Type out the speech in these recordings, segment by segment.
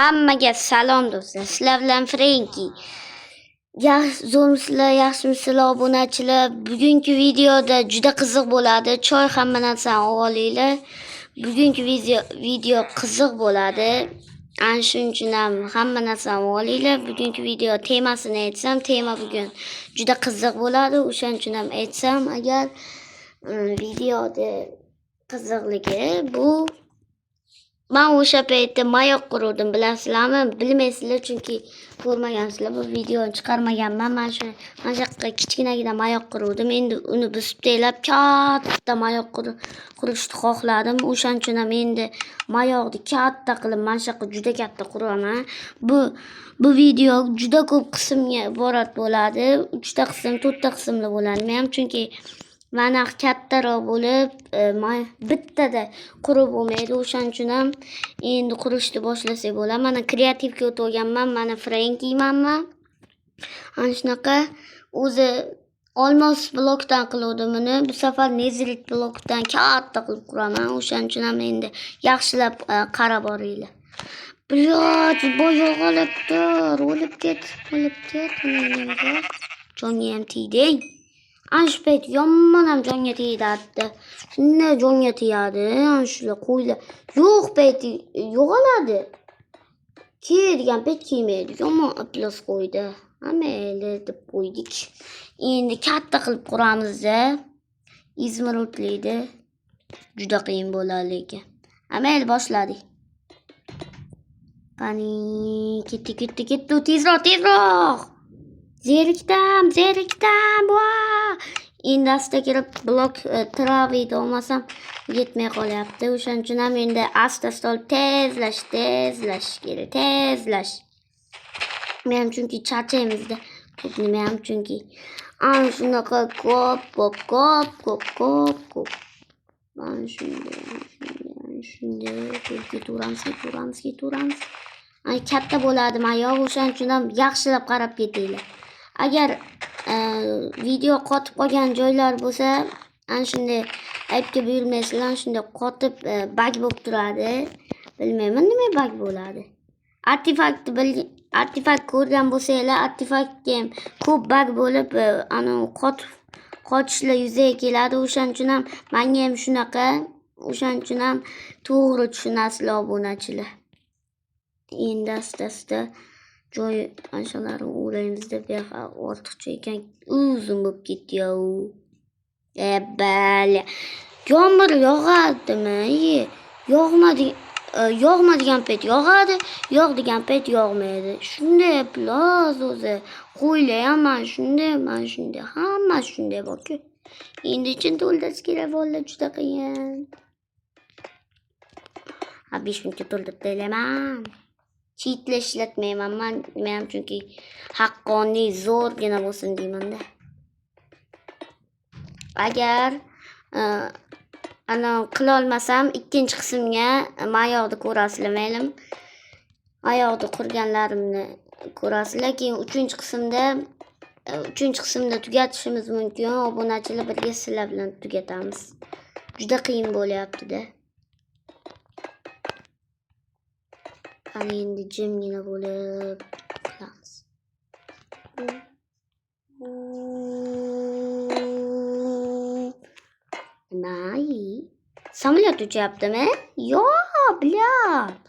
Hammaga salom do'stlar. Sizlar bilan Frenki. Yaxshi, zo'rmisizlar, yaxshimisizlar, obunachilar. Bugungi videoda juda qiziq bo'ladi. Choy hamma narsani olinglar. Bugungi video qiziq bo'ladi. Ana shuning uchun ham hamma narsani olinglar. Bugungi video temasini aytsam, tema bugun juda qiziq bo'ladi. O'shaning uchun ham aytsam, agar videoda qiziqligi bu. Man o'sha paytda mayoq quruvdim, bilasizlarmi? Bilmaysizlar, chunki ko'rmagansizlar. Bu videoni chiqarmaganman. Mana shu yoqqa kichkinagina mayoq quruvdim. Endi uni buzib taylab katta mayoq qurishni xohladim. O'shaning uchun ham endi mayoqni katta qilib mana shu yoqqa juda katta quraman. Bu video juda ko'p qismga iborat bo'ladi. 3 ta qism, 4 ta qismli bo'ladi. Men ham chunki mana kattaroq bo'lib, bittada qurib bo'lmaydi. O'shaning uchun ham endi qurishni boshlasak bo'ladi. Mana kreativga o'tib olganman. Mana Frankiyman man. Ana shunaqa o'zi olmos blokdan qiluvdim buni. Bu safar nezrit blokdan katta qilib quraman. O'shaning uchun ham endi yaxshilab qarab boringlar. Блядь, yo'qolibdir. O'lib ket, o'lib ket. Jonga ham tegding. Ana shu payt yomon ham jonga tegadi. Shunday jonga tegadi. Ana shular qo'ylar. Yo'q payti yo'qoladi. Ke degan payt kelmaydi. Yomon iflos qo'ydi. Ha mayli deb qo'ydik. Endi katta qilib quramiz-da. Izmirudliydi. Juda qiyin bo'ladi lekin. Ha mayli boshladik. Qani ketdi, ketdi, ketdi. Tezroq, tezroq. Zerikdim, zerikdim. Va! Endi asta kirib blok traviyni olmasam yetmay qolyapti. O'shaning uchun ham endi asta-asta olib tezlash, tezlash kerak, tezlash. Men ham chunki charchaymizda. Ko'p nima ham chunki ana shunaqa ko'p, ko'p, ko'p, ko'p, ko'p, ko'p. Mana shunday, mana shunday, mana shunday ko'p ketaveramiz, ketaveramiz, ketaveramiz. Ay, katta bo'ladi mayoq, o'shaning uchun ham yaxshilab qarab ketinglar. Agar video qotib qolgan joylar bo'lsa, ana shunday aybga buyurmaysizlar, ana shunday qotib баг bo'lib turadi. Bilmayman nima баг bo'ladi. Artefakt ko'rgan bo'lsanglar, artefaktga ham ko'p баг bo'lib, anavi qotib qochishlar yuzaga keladi. O'shaning uchun ham menga ham shunaqa, o'shaning uchun ham to'g'ri tushunasizlar obunachilar. Endi asta-asta joy mana o'raymiz deb bu ortiqcha ekan, uzun bo'lib ketdi-yu. E bale. Yomg'ir yog'adimi? Yog'madi, yog'madigan payt yog'adi, yog'digan payt yog'maydi. Shunday iflos o'zi. Qo'ylar ham mana shunday, mana shunday, hammasi shunday bor-ku. Endi ichini to'ldirish kerak bolalar, juda qiyin. Ha, 5 minutga to'ldirib taylayman. Cheatlar ishlatmayman man, men chunki haqqoniy zo'rgina bo'lsin deymanda. Agar ana qilolmasam ikkinchi qismga mayoqni ko'rasizlar maylim. Mayoqni qurganlarimni ko'rasizlar. Keyin uchinchi qismda tugatishimiz mumkin. Obunachilar birga sizlar bilan tugatamiz. Juda qiyin bo'lyapti-da. Qani endi jimgina bo'lib qilamiz. Nima? Samolyot uchyaptimi? Yo'q, блядь.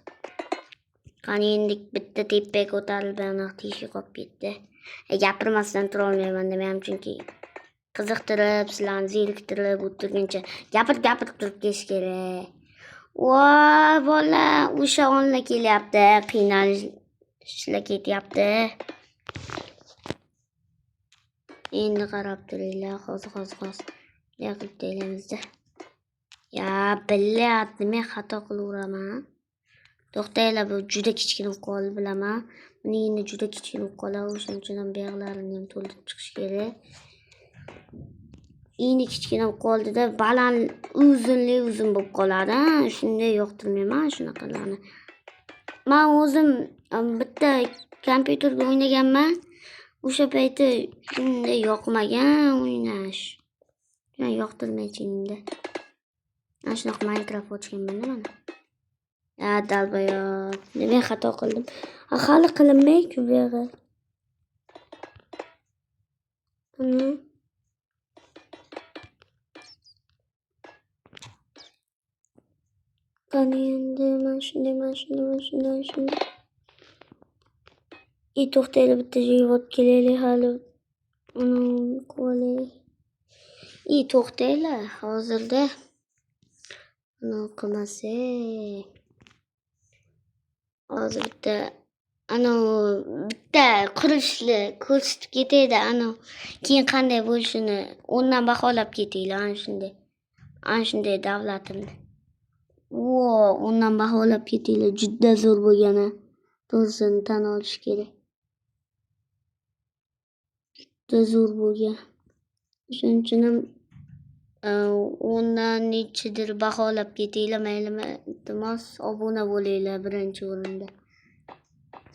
Qani endi bitta tepaga ko'tarilib, anaqa teshik qolib ketdi. Gapirmasdan tura olmayman demayam, chunki qiziqtirib, sizlarni zeriktirib o'tirguncha gapirib turib ketish kerak. Voy bola, o'sha onlar kelyapti, qiynalishlar ketyapti. Endi qarab turinglar, hozir, hozir, hozir. Bunday qilib taylamizda. Ya, блядь, nima xato qilaveraman. To'xtanglar, bu juda kichkina bo'lib qoldi, bilaman. Buni endi juda kichkina bo'lib qoladi, o'shaning uchun ham bu yoqlarini ham to'ldirib chiqish kerak. Endi kichkina bo'lib qoldida, baland, uzunli uzun bo'lib qoladi. Shunday yoqtirmayman shunaqalarni. Men o'zim bitta kompyuterda o'ynaganman. O'sha payti shunday yoqmagan o'ynash. Yoqtirmaychimda. Mana shunaqa Minecraft ochganman-da mana. Ha, dalbayob. Nima xato qildim? Ha, hali qilinmayku bu yog'i. Ana. Qani endi mana shunday, mana shunday, mana shunday, mana shunday. I to'xtaylik, bitta joyga borib kelaylik hali. Uni qo'yaylik. I to'xtanglar, hozirda uni qilmasak. Hozir bitta anavi bitta qurilishni ko'rsatib ketayda, anavi keyin qanday bo'lishini o'ndan baholab ketinglar, ana shunday. Ana shunday davlatimni. Vo, o'ndan baholab ketinglar, juda zo'r bo'lgan. To'g'risini tan olish kerak. Juda zo'r bo'lgan. Shuning uchun ham o'ndan nechidir baholab ketinglar, maylimi? Iltimos, obuna bo'linglar birinchi o'rinda.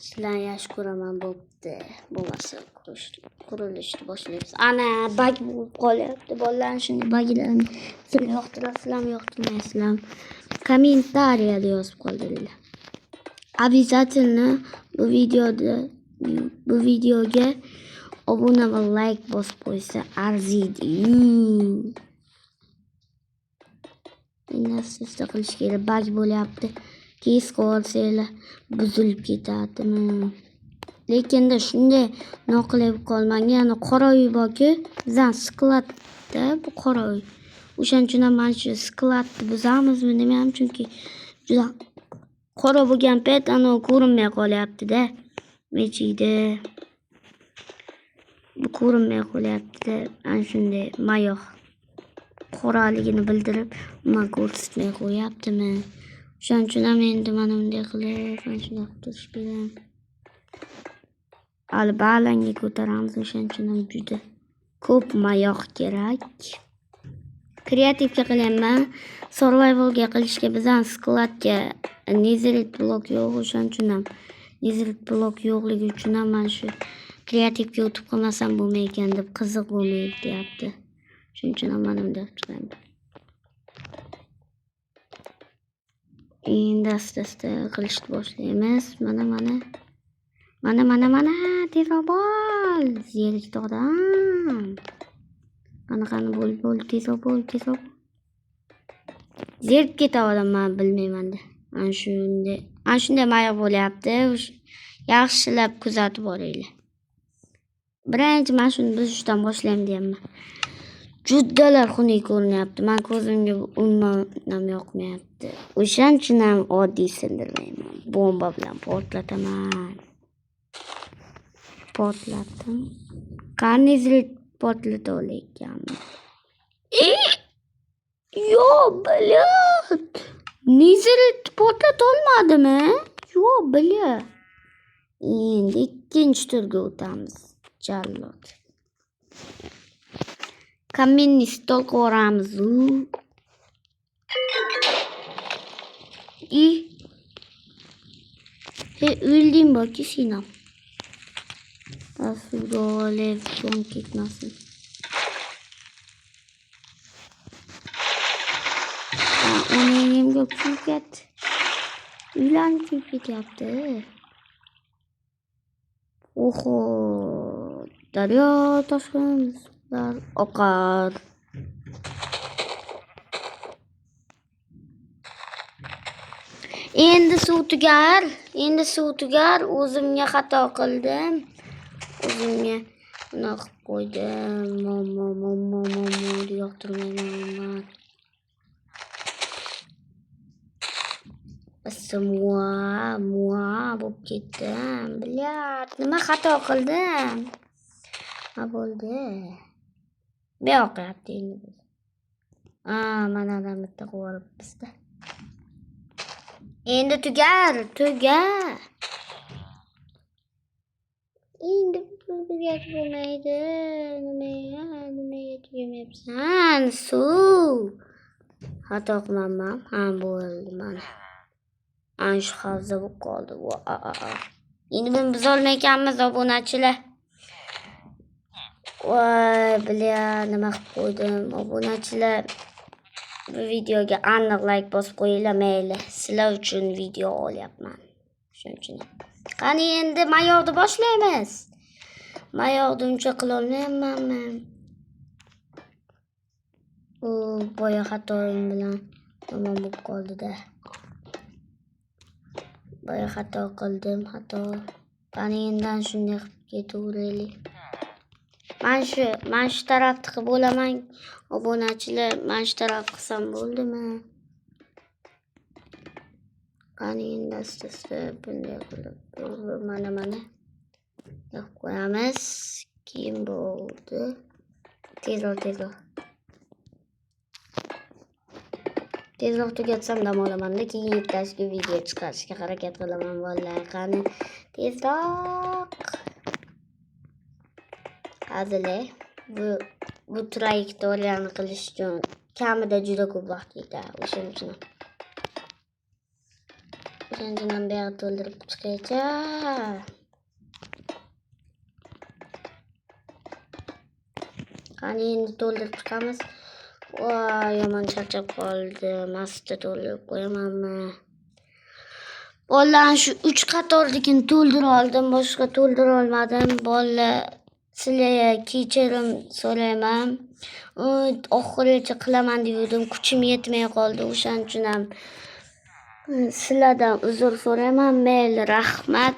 Sizlarni yaxshi ko'raman, bo'pti. Bo'lmasa qurilishni boshlaymiz. Ana, bag bo'lib qolyapti. Bolalar shunday baglarni sizlar yoqtirasizlarmi, yoqtirmaysizlarmi? Kommentariyada yozib qoldiringlar. Обязательно bu videoga obuna va like bosib qo'ysa arziydi. Endi asta qilish kerak. Bag bo'lyapti. Tez qilsanglar buzilib ketadimi? Lekinda shunday noqulay bo'lib qolmagan. Ya'ni qora uy borku, bizning skladda bu qora uy. O'shaning uchun ham mana shu skladni buzamizmi demayman, chunki juda qora bo'lgan payt anavi ko'rinmay qolyapti-da. Nechiydi? Bu ko'rinmay qolyapti-da. Ana shunday mayoq qoraligini bildirib, umuman ko'rsatmay qo'yaptimi? O'shaning uchun ham endi mana bunday qilib, mana shunday qilib turish kerak. Hali balanga ko'taramiz, o'shaning uchun ham juda ko'p mayoq kerak. Kreativga qilyapman. Survivalga qilishga bizning skladga netherite blok yo'q, o'shaning uchun ham netherite blok yo'qligi uchun ham mana shu kreativga o'tib qilmasam bo'lmay ekan deb qiziq bo'lmaydi deyapti. Shuning uchun ham mana bunday qilib chiqaman. Endi asta-asta qilishni boshlaymiz. Mana, mana. Mana, mana, mana. Tezroq bo'l. Zerikdi odam. Qani, qani, bo'l, bo'l, tezroq bo'l, tezroq. Zerikib ketaman, men bilmayman-da. Ana shunday, ana shunday mayoq bo'lyapti. Yaxshilab kuzatib boringlar. Birinchi mana shuni buzishdan boshlayman deyapman. Juddalar xunuk ko'rinyapti. Men ko'zimga umuman ham yoqmayapti. O'shaning uchun ham oddiy sindirmayman. Bomba bilan portlataman. Portlatdim. Qanday portlata olayotganman? Yo, блядь. Netherite portlata olmadimi? Yo, бля. Endi ikkinchi turga o'tamiz. Jallod. Каменный stol qo'yamiz. I. He, o'lding boki sen ham. Suvga olib, jon ketmasin. Onangimga kuyib ketdi. Uylarni kuyib ketyapti. Oho, daryo toshqin suvlar oqar. Endi suv tugar, endi suv tugar. O'zimga xato qildim. O'zimga bunaqa qilib qo'ydim. Muammo, muammo, muammo yoqtirmayman. Mua, mua bo'lib ketdim. Блядь, nima xato qildim? Ha, bo'ldi. Bu yoqyapti endi. Ha, mana adam bitta qo'yibmiz-da. Endi tugar, tugar. Endi tugatib bo'lmaydi. Nimaga, nimaga tugamayapsan? Suv. Xato qilmanman. Ha, bo'ldi mana. Ana shu havza bo'lib qoldi. Endi buni buzolmaykanmiz obunachilar. Voy, бля, nima qilib qo'ydim obunachilar. Bu videoga aniq like bosib qo'yinglar, mayli. Sizlar uchun video olyapman. Shuning uchun. Qani endi mayoqni boshlaymiz. Mayoqni uncha qilolmayapmanmi? U boya xatoyim bilan yomon bo'lib qoldi-da. Boya xato qildim, xato. Qani endi shunday qilib ketaveraylik. Mana shu tarafni qilib bo'laman. Obunachilar, mana shu taraf qilsam bo'ldimi? Qani endi asta-asta bunday qilib mana qilib qo'yamiz. Keyin bo'ldi. Tezroq, tezroq. Tezroq tugatsam dam olaman-da, keyin ertasiga video chiqarishga harakat qilaman bolalar. Qani tezroq. Hazil, bu trayektoriyani qilish uchun kamida juda ko'p vaqt ketadi. O'shaning uchun. O'shaning uchun ham buyog'i to'ldirib chiqaycha. Qani endi to'ldirib chiqamiz. Voy, yomon charchab qoldim. Asta to'ldirib qo'yamanmi? Bolalar, shu 3 qatornikini to'ldira oldim, boshqa to'ldira olmadim. Bolalar, sizlarga kechirim so'rayman. Oxirigacha qilaman degandim, kuchim yetmay qoldi. O'shaning uchun ham sizlardan uzr so'rayman. Mayli, rahmat.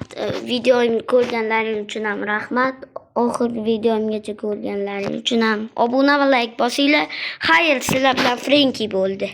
Videomni ko'rganlaring uchun ham rahmat. Oxirgi videomgacha ko'rganlaring uchun ham obuna va like bosinglar. Xayr, sizlar bilan Frenki bo'ldi.